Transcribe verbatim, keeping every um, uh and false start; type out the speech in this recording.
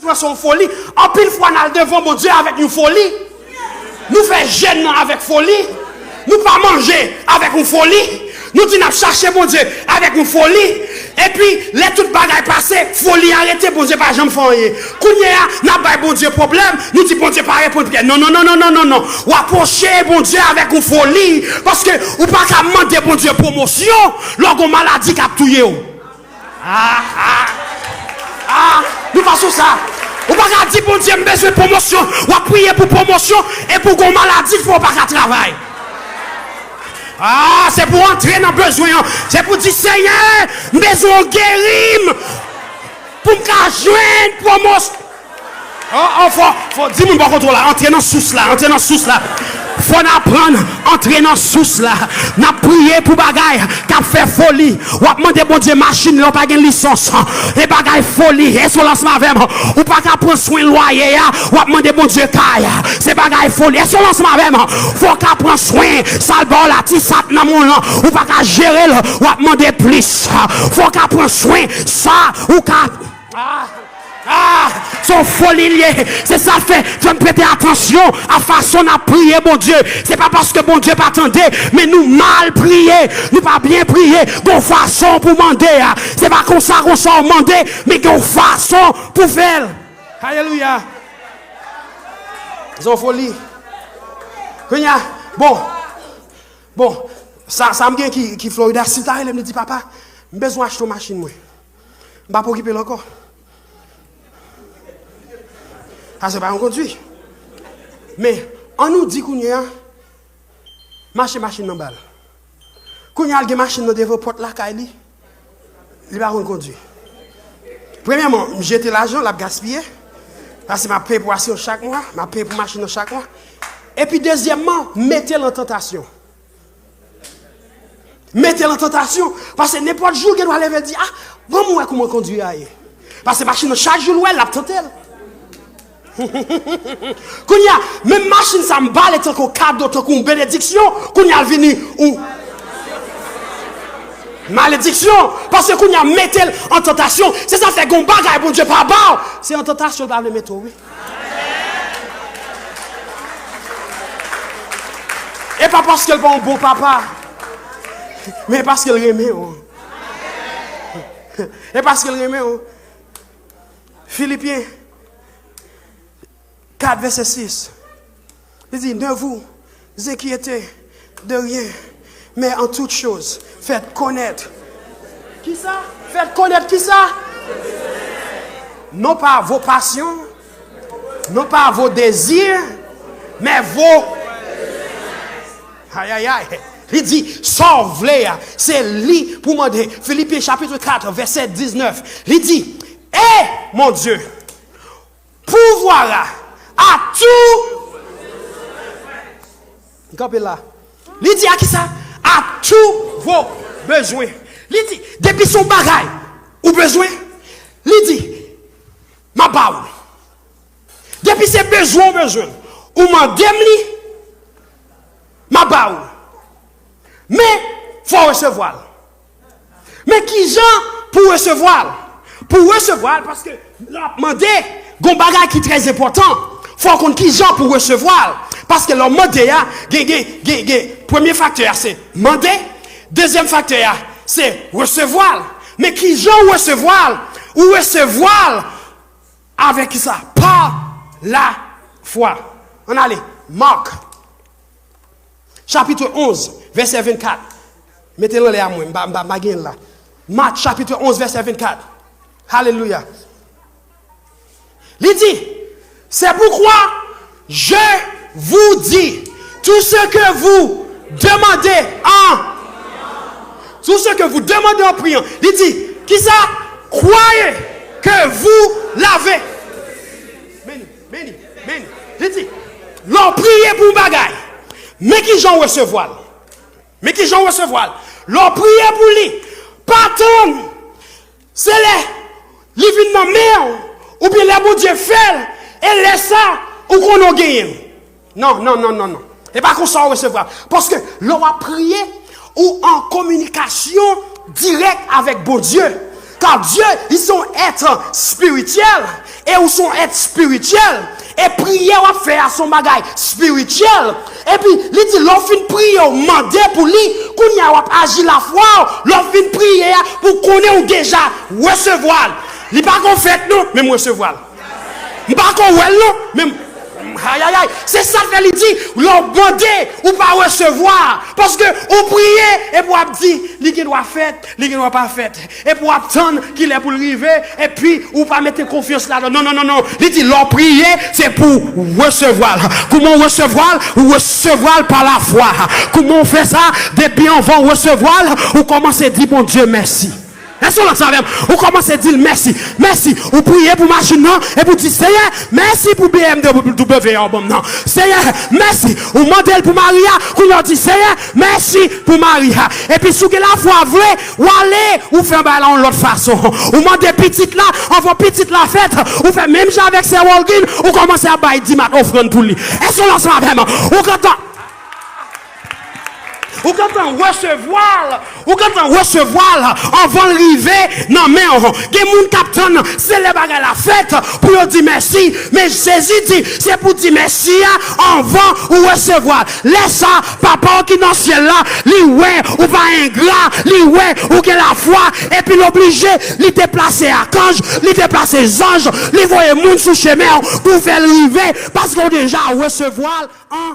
Bezwen se yon foli. Anpil fwa n al devan Bondye avèk yon foli. Nou fè jèn nan avèk foli. Nou pa manje avèk yon foli. Nou di n ap chache Bondye avèk yon foli. Epi, lè tout bagay pase, foli a rete, Bondye pa janm fè anyen. Kounye a, n ap bay Bondye pwoblèm, nou di Bondye pa reponn priyè. Non, non, non, non, non, non, non. W apwoche Bondye avèk yon foli, paske ou pa ka mande Bondye pwomosyon lè w gen yon maladi k ap touye w. Ah, ah, ah, nou pa sou sa. Ou pa ka di, Bondye, m bezwen pwomosyon. W ap priye pou pwomosyon epi w gen yon maladi k fè w pa ka travay. Ah, se pou antre nan bezwen an. Se pou di, Senyè, m bezwen w geri m pou m ka jwenn pwomosyon. Oh, oh, fò, fò, di moun bò kote w la, antre nan sous la, antre nan sous la. Fò n aprann antre nan sous la. N ap priye pou bagay k ap fè foli. W ap mande Bondye machin lè w pa gen lisans. E bagay foli, èske w ansanm avè m? Ou pa ka pran swen lwaye a, w ap mande Bondye kay. Se bagay foli, èske w ansanm avè m? Fò w ka pran swen sa l ba w la, ti sat nan moun lan. Ou pa ka jere l, w ap mande plis. Fò w ka pran swen sa ou ka. Ah, ah, se yon foli l ye. Se sa k fè, fò n prete atansyon a fason n ap priye Bondye. Se pa paske Bondye pa tande, men nou mal priye. Nou pa byen priye. Gen yon fason pou mande a. Se pa konsa, konsa w mande, men gen yon fason pou fè l. Alelouya. Se yon foli. Kounye a, bon. Bon, sa, sa m gen ki, ki Florida, si l ta rele m, li di, papa, m bezwen achte yon machin mwen. M pa p okipe l ankò. Sa se pa yon kondwi. Men, an nou di kounye a, m achte machin nan ba l. Kounye a, l gen machin nan devan pòt lakay li. Li pa konn kondwi. Premyèman, m jete lajan, l ap gaspiye. Paske m ap peye pou asirans chak mwa, m ap peye pou machin nan chak mwa. Epi dezyèmman, m mete l an tantasyon. Mete l an tantasyon. Paske nenpòt jou, l gen dwa leve, l di, ah, ban m wè kouman kondwi a ye. Paske machin nan, chak jou l wè l, l ap tante l. Kounye a, menm machin sa, m ba l tankou kado, tankou yon benediksyon. Kounye a, l vini yon malediksyon. Paske kounye a, mete l an tantasyon. Se sa fè gon bagay Bondye pa ba w. Se an tantasyon l pa vle mete w, wi. E pa paske l pa yon bon papa, men paske l renmen w. E paske l renmen w. Filipyen kat, vèsè sis. Li di, ne vous inquiétez de rien, mais en toute chose, faites connaître. Kisa? Faites connaître kisa? Non pas vos passions, non pas vos désirs, mais vos. Ayayay. Li di, sa w vle a, se li pou mande. Filipyen chapit kat, vèsè diznèf. Li di, et mon Dieu pourvoira à tous. Kanpe la. Li di a kisa? À tous vos besoins. Li di, depi se yon bagay ou bezwen, li di, m ap ba ou. Depi se bezwen ou bezwen, ou mande m li, m ap ba ou. Men, fò w resevwa l. Men kijan pou w resevwa l? Pou w resevwa l, paske lè w ap mande, gon bagay ki trè enpòtan. Fò w konn kijan pou w resevwa l. Paske lè w mande a, gen, gen, gen, gen, premye faktè a se mande. Dezyèm faktè a se resevwa l. Men kijan w resevwa l? Ou resevwa l avèk kisa? Pa lafwa. Ann ale. Mak. Chapit onz, vèsè vennkat. Mete l anlè a mwen, m pa, m pa, m pa gen l la. Mak, chapit onz, vèsè vennkat. Alelouya. Li di, c'est pourquoi je vous dis, tout ce que vous demandez en, tout ce que vous demandez en priant. Li di, kisa? Croyez que vous l'avez. Meni, meni, meni. Li di, lè w priye pou yon bagay, men kijan w resevwa l. Men kijan w resevwa l. Lè w priye pou li, pa tann se lè li vin nan men w, oubyen lè Bondye fè l, e lè sa, ou konnen w genyen l. Non, non, non, non, non. E pa konsa w resevwa l. Paske lè w ap priye, ou an kominikasyon dirèk avèk Bondye. Car Dieu, li se yon èt espirityèl, e ou se yon èt espirityèl, e priyè w ap fè a se yon bagay espirityèl. Epi, li di, lè w fin priye, w mande pou li, kounye a w ap aji lafwa w, lè w fin priye a, pou konnen w deja resevwa l. Li pa gon fèt non, men m resevwa l. M pa ko wè l non, men m, ayayay, se sa fè li di, lè w mande, ou pa resevwa, paske ou priye, epi w ap di, li gen dwa fèt, li gen dwa pa fèt, epi w ap tann kilè pou l rive, epi ou pa mete konfyans ladan. Non, non, non, non, li di, lè w priye, se pou w resevwa l. Kouman w resevwa l? Ou resevwa l pa lafwa. Kouman w fè sa? Depi anvan w resevwa l, ou kòmanse di Bondye mèsi. Èske w la avè m? Ou kòmanse di l mèsi. Mèsi. Ou priye pou machin nan, epi w di, Seyè, mèsi pou B M W a w ban m nan. Seyè, mèsi. Ou mande l pou mari a, kounye a w di, Seyè, mèsi pou mari a. Epi si w gen lafwa vre, w ale, ou fè bagay la yon lòt fason. Ou mande pitit la, anvan pitit la fèt, ou fè menm jan avèk sè Wolgin, ou kòmanse ap bay dimat ofrann pou li. Èske w la avè m? Ou gentan Ou gentan resevwa l. Ou gentan resevwa l anvan l rive nan men w. Gen moun k ap tann, se lè bagay la fèt pou yo di mèsi. Men Jezi di, se pou di mèsi a anvan ou resevwa l. Lè sa, Papa w ki nan syèl la, li wè ou pa engra, li wè ou gen lafwa, epi l oblije, li deplase akanj, li deplase zanj, li voye moun sou chemen w pou fè l rive, paske w deja resevwa l an